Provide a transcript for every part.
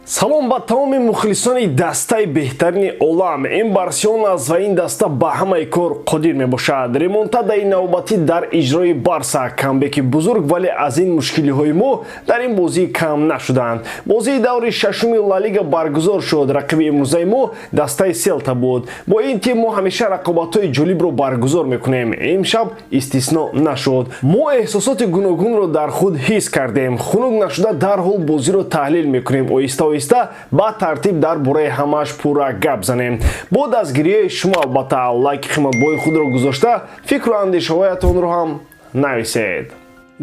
Салом ба тамоми мухлисони дастаи беҳтарини олам. Ин Барселона аст ва ин даста ба ҳамаи кор қодир мебошад. Ремонтадаи навбатӣ дар иҷрои Барса, камбеки бузург, вале аз ин мушкилиҳои мо дар ин бозӣ кам нашуданд. Бозии даври шашуми Ла Лига баргузор шуд. Рақиби имрӯзаи мо дастаи Селта буд. Бо ин тим мо ҳамеша рақобатҳои ҷолибро баргузор мекунем. Имшаб истисно нашуд. Мо эҳсосоти гуногунро дар худ ҳис кардем. Хунук нашуда дарҳол бозиро таҳлил мекунем. Оҳиста оҳиста ба тартиб дар бораи ҳамааш пурра гап занем. Бо дастгирии шумо, албатта, лайки қиматбоҳои худро гузошта, фикру андешаҳоятонро ҳам нависед.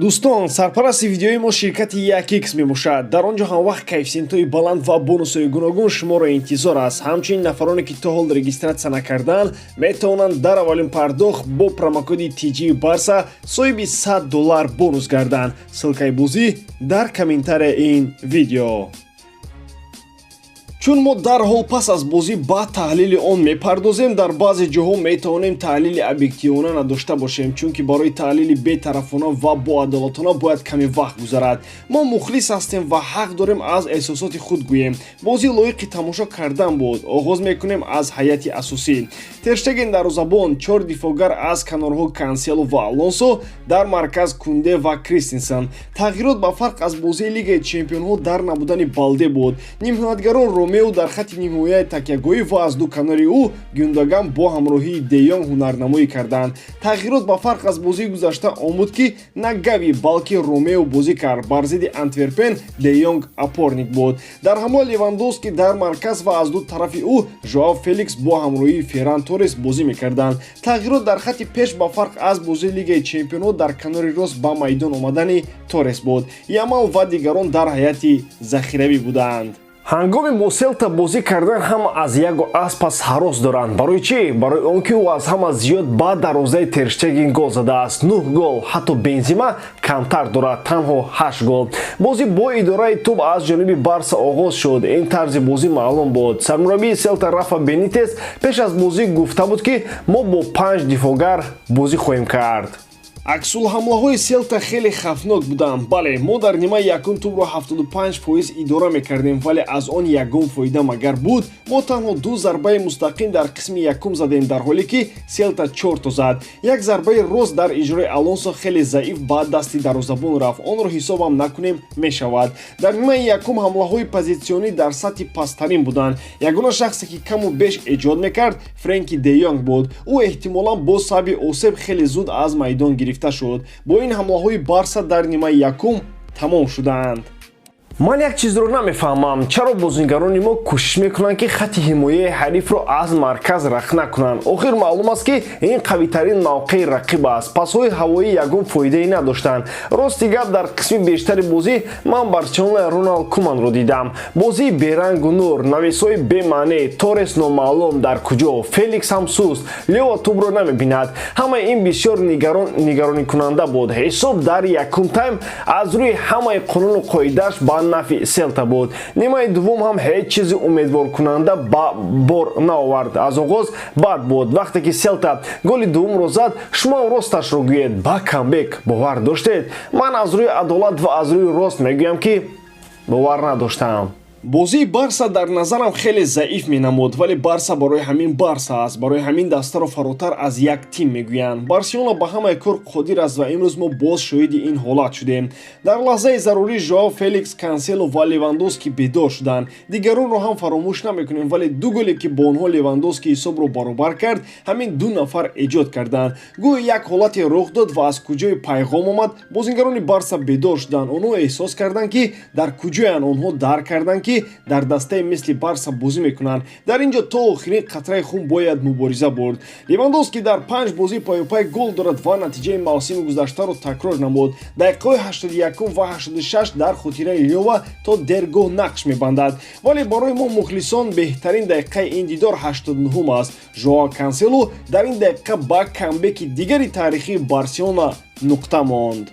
Дӯстон, сарпарасти видеои мо ширкати 1x мебошад. Дар он ҷо ҳамвақт коэффисиентҳои баланд ва бонусҳои гуногун шуморо интизор аст. Ҳамчунин нафароне, ки то ҳол регистратсия накардаанд, метавонанд дар аввалин пардохт бо промокоди TG Барса соҳиби 100 доллар бонус гарданд. Ссылкаи бозӣ дар комментарияи ин видео. Чун мо дарҳол пас аз бозӣ ба таҳлили он мепардозем, дар баъзе ҷоҳо метавонем таҳлили объективона надошта бошем, чунки барои таҳлили бетарафона ва боадолатона бояд каме вақт гузарад. Мо мухлис ҳастем ва ҳақ дорем аз эҳсосоти худ гӯем. Бозӣ лоиқи тамошо кардан буд. Оғоз мекунем аз ҳайати асосӣ. Тер Штеген дарвозабон, чор дифоъгар аз канорҳо Кансело ва Алонсо, дар марказ Кунде ва Кристенсен. Тағйирот ба фарқ аз бозии Лигаи чемпионҳо дар набудани Балде буд. Нимҳимоятгарон Ромео дар хати нимҳояи такягоҳӣ ва аз ду канори ӯ Гюндоган бо ҳамроҳии Де Йонг ҳунарнамоӣ карданд. Тағйирот ба фарқ аз бозии гузашта он буд, ки на Гави, балки Ромео бозӣ кард. Бар зидди Антверпен Де Йонг опорник буд. Дар ҳамла Левандовски дар марказ ва аз ду тарафи ӯ Жоао Феликс бо ҳамроҳии Ферран Торрес бозӣ мекарданд. Тағйирот дар хати пеш ба фарқ аз бозии Лигаи чемпионҳо дар канори рост ба майдон омадани Торрес буд. Ямал ва дигарон дар ҳайати захиравӣ буданд. Ҳангоми бо Селта бозӣ кардан ҳама аз Яго Аспас ҳарос доранд. Барои чӣ? Барои он ки ӯ аз ҳама зиёд ба дарвозаи Тер Штеген гол задааст, нӯҳ гол. Ҳатто Бензима камтар дорад, танҳо ҳашт гол. Бозӣ бо идораи тӯб аз ҷониби Барса оғоз шуд. Ин тарзи бозӣ маълум буд. Сармураббии Селта Рафа Бенитес пеш аз бозӣ гуфта буд, ки мо бо панҷ дифоъгар бозӣ хоҳем кард. Аксулҳамлаҳои Селта хеле хавфнок буданд. Бале, мо дар нимаи якум тӯбро 75% идора мекардем, вале аз он ягон фоида магар буд? Мо танҳо ду зарбаи мустақим дар қисми якум задем, дар ҳоле ки Селта чорто зад. Як зарбаи рост дар иҷрои Алонсо хеле заиф ба дасти дарвозабон рафт, онро ҳисобам накунем мешавад. Дар нимаи якум ҳамлаҳои позитсионӣ дар сатҳи пасттарин буданд. Ягона шахсе, ки каму беш эҷод мекард, Френки Де Йонг буд. Ӯ эҳтимолан бо сабаби осеб хеле зуд аз майдон гирифта шуд. Бо ин ҳамлаҳои Барса дар нимаи якум тамом шуданд. Ман як чизро намефаҳмам: чаро бозигарони мо кӯшиш мекунанд, ки хати ҳимояи ҳарифро аз марказ рахна кунанд? Охир маълум аст, ки ин қавитарин мавқеи рақиб аст. Пасҳои ҳавоӣ ягон фоидае надоштанд. Рости гап, дар қисми бештари бозӣ ман Барселонаи Роналд Куманро дидам. Бозии берангу нур, навесҳои бемаъне, Торрес номаълум дар куҷо, Феликс ҳам суст, Лева тӯбро намебинад. Ҳамаи ин бисёр нигароникунанда буд. Ҳисоб дар якум тайм аз рӯи ҳамаи қонуну қоидааш ба нафъи Селта буд. Нимаи дуввум ҳам ҳеҷ чизи умедворкунанда ба бор наовард. Аз оғоз бад буд. Вақте ки Селта голи дуввумро зад, шумо росташро гӯед, ба камбек бовар доштед? Ман аз рӯи адолат ва аз рӯи рост мегӯям, ки бовар надоштам. Бозии Барса дар назарам хеле заиф менамуд, вале Барса барои ҳамин Барса аст. Барои ҳамин дастаро фаротар аз як тим мегӯянд. Барселона ба ҳамаи кор қодир аст ва имрӯз мо боз шоҳиди ин ҳолат шудем. Дар лаҳзаи зарурӣ Жоао Феликс, Кансело ва Левандовски бедор шуданд. Дигаронро ҳам фаромӯш намекунем, вале ду голе, ки бо онҳо Левандовски ҳисобро баробар кард, ҳамин ду нафар эҷод карданд. Гӯё як ҳолате рух дод ва аз куҷои пайғом омад, бозингарони Барса бедор шуданд. Онҳо эҳсос карданд, ки дар куҷоянд. Онҳо дарк карданд, ки дар дастаи мисли Барса бозӣ мекунанд. Дар ин ҷо то охирин қатраи хун бояд мубориза бурд. Левандовски дар панҷ бозии паёпай гол дорад ва натиҷаи мавсими гузаштаро такрор намуд. Дақиқаҳои 81 ва 86 дар хотираи Лёва то дергоҳ нақш мебандад, вале барои мо мухлисон беҳтарин дақиқаи ин дидор 89-ум аст. Жоао Кансело дар ин дақиқа ба камбеки дигари таърихии Барселона нуқта монд.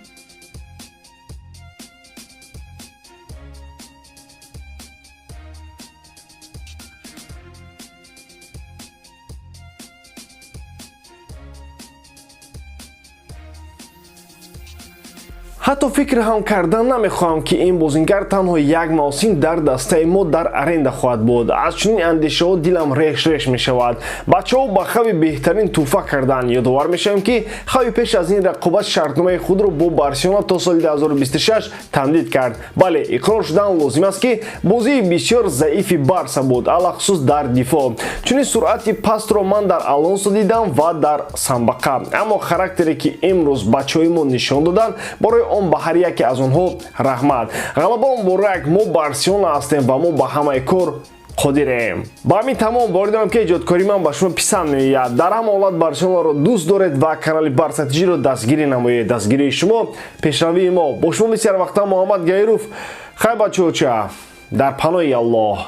Ҳатто фикр ҳам кардан намехоҳам, ки ин бозингар танҳо як мавсим дар дастаи мо дар аренда хоҳад буд. Аз чунин андешаҳо дилам реш реш мешавад. Бачаҳо ба Хави беҳтарин тӯҳфа карданд. Ёдовар мешавем, ки Хави пеш аз ин рақобат шартномаи худро бо Барселона то соли 2026 тамдид кард. Бале, иқрор шудан лозим аст, ки бозии бисёр заифи Барса буд, алахусус дар дифоъ. Чунин суръати пастро ман дар Алонсо дидам ва дар Самбақа, аммо характере, ки имрӯз бачаҳои мо нишон доданд, барои он ба ҳар яке аз онҳо раҳмат. Ғалаба муборак! Мо Барселона ҳастем ва мо ба ҳамаи кор қодирем. Ба ҳамин тамом. Бовар ки эҷодкории ман ба шумо писанд меояд. Дар ҳама ҳолат Барселонаро дӯст доред ва канали Барса ТЖро дастгирӣ намоед. Дастгирии шумо — пешравии мо. Бо шумо мисли ҳар вақта Муҳаммад Гаиров. Хай, бачаҳоча, дар паноҳи Аллоҳ.